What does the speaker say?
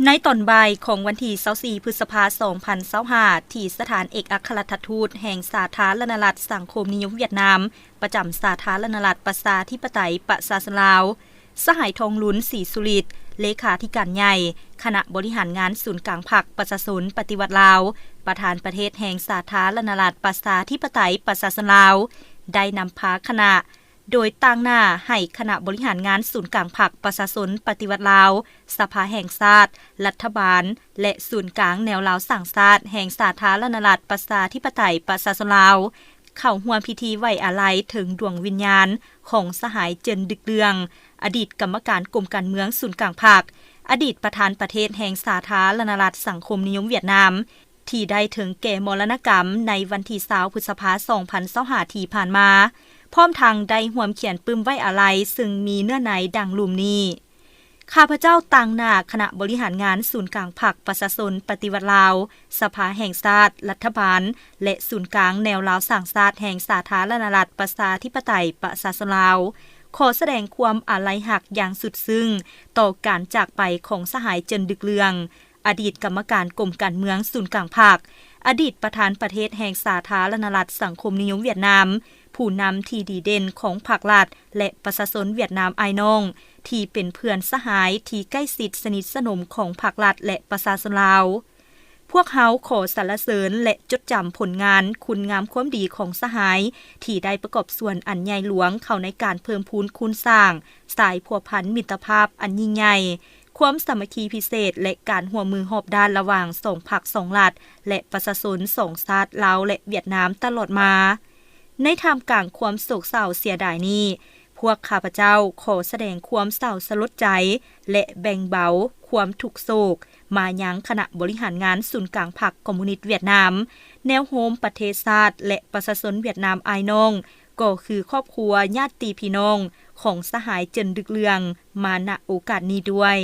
ໃນຕອນບ່າຍຂອງວັນທີຊາວສີ່ ພຶດສະພາ ສອງພັນຊາວຫ້າ ທີ່ສະຖານເອກອັກຄະລັດຖະທູດແຫ່ງສາທາລະນະລັດສັງຄົມນິຍົມຫວຽດນາມ ປະຈຳສາທາລະນະລັດປະຊາທິປະໄຕປະຊາຊົນລາວ, ສະຫາຍ ທອງລຸນ ສີສຸລິດ ເລຂາທິການໃຫຍ່ຄະນະບໍລິຫານງານສູນກາງພັກປະຊາຊົນປະຕິວັດລາວ, ປະທານປະເທດແຫ່ງສາທາລະນະລັດປະຊາທິປະໄຕປະຊາຊົນລາວ ໄດ້ນຳພາຄະນະ ໂດຍຕາງໜ້າໃຫ້ຄະນະບໍລິຫານງານສູນກາງພັກປະຊາຊົນປະຕິວັດລາວ, ສະພາແຫ່ງຊາດ, ລັດຖະບານ ແລະ ສູນກາງແນວລາວສ້າງຊາດແຫ່ງສາທາລະນະລັດປະຊາທິປະໄຕປະຊາຊົນລາວ ເຂົ້າຮ່ວມພິທີໄວ້ອາໄລເຖິງດວງວິນຍານຂອງສະຫາຍ ເຈິນ ດຶກເລື່ອງ, ອະດີດກຳມະການກົມການເມືອງສູນກາງພັກ, ອະດີດປະທານປະເທດແຫ່ງສາທາລະນະລັດສັງຄົມນິຍົມຫວຽດນາມ ທີ່ໄດ້ເຖິງແກ່ມໍລະນະກຳໃນວັນທີຊາວ ພຶດສະພາ ສອງພັນຊາວຫ້າ ທີ່ຜ່ານມາ, ພ້ອມທັງໄດ້ຮ່ວມຂຽນປຶ້ມໄວ້ອາໄລ ເຊິ່ງມີເນື້ອໃນດັ່ງລຸ່ມນີ້: ຂ້າພະເຈົ້າຕາງໜ້າຄະນະບໍລິຫານງານສູນກາງພັກປະຊາຊົນປະຕິວັດລາວ, ສະພາແຫ່ງຊາດ, ລັດຖະບານ ແລະ ສູນກາງແນວລາວສ້າງຊາດແຫ່ງສາທາລະນະລັດປະຊາທິປະໄຕປະຊາຊົນລາວ ຂໍສະແດງຄວາມອາໄລຮັກຢ່າງສຸດຊຶ້ງຕໍ່ການຈາກໄປຂອງສະຫາຍ ເຈິນ ດຶກເລື່ອງ, ອະດີດກຳມະການກົມການເມືອງສູນກາງພັກ, ອະດີດປະທານປະເທດແຫ່ງສາທາລະນະລັດສັງຄົມນິຍົມຫວຽດນາມ, ຜູ້ນຳທີ່ດີເດັ່ນຂອງພັກລັດ ແລະ ປະຊາຊົນຫວຽດນາມອ້າຍນ້ອງ ທີ່ເປັນເພື່ອນສະຫາຍທີ່ໃກ້ຊິດສະໜິດສະໜົມຂອງພັກລັດ ແລະ ປະຊາຊົນລາວ. ພວກເຮົາຂໍສັນລະເສີນ ແລະ ຈົດຈຳຜົນງານ, ຄຸນງາມຄວາມດີຂອງສະຫາຍ ທີ່ໄດ້ປະກອບສ່ວນອັນໃຫຍ່ຫຼວງເຂົ້າໃນການເພີ່ມພູນຄູນສ້າງສາຍພົວພັນມິດຕະພາບອັນຍິ່ງໃຫຍ່, ຄວາມສາມັກຄີພິເສດ ແລະ ການຮ່ວມມືຮອບດ້ານລະຫວ່າງສອງພັກສອງລັດ ແລະ ປະຊາຊົນສອງຊາດ ລາວ ແລະ ຫວຽດນາມ ຕະຫຼອດມາ. ໃນທ່າມກາງຄວາມໂສກເສົ້າເສຍດາຍນີ້, ພວກຂ້າພະເຈົ້າຂໍສະແດງຄວາມເສົ້າສະຫຼົດໃຈ ແລະ ແບ່ງເບົາຄວາມທຸກໂສກມາຍັງຄະນະບໍລິຫານງານສູນກາງພັກຄອມມູນິດຫວຽດນາມ, ແນວໂຮມປະເທດຊາດ ແລະ ປະຊາຊົນຫວຽດນາມອ້າຍນ້ອງ ກໍຄືຄອບຄົວ, ຍາດຕິພີ່ນ້ອງຂອງສະຫາຍ ເຈິນ ດຶກເລື່ອງ ມາ ນະ ໂອກາດນີ້ດ້ວຍ.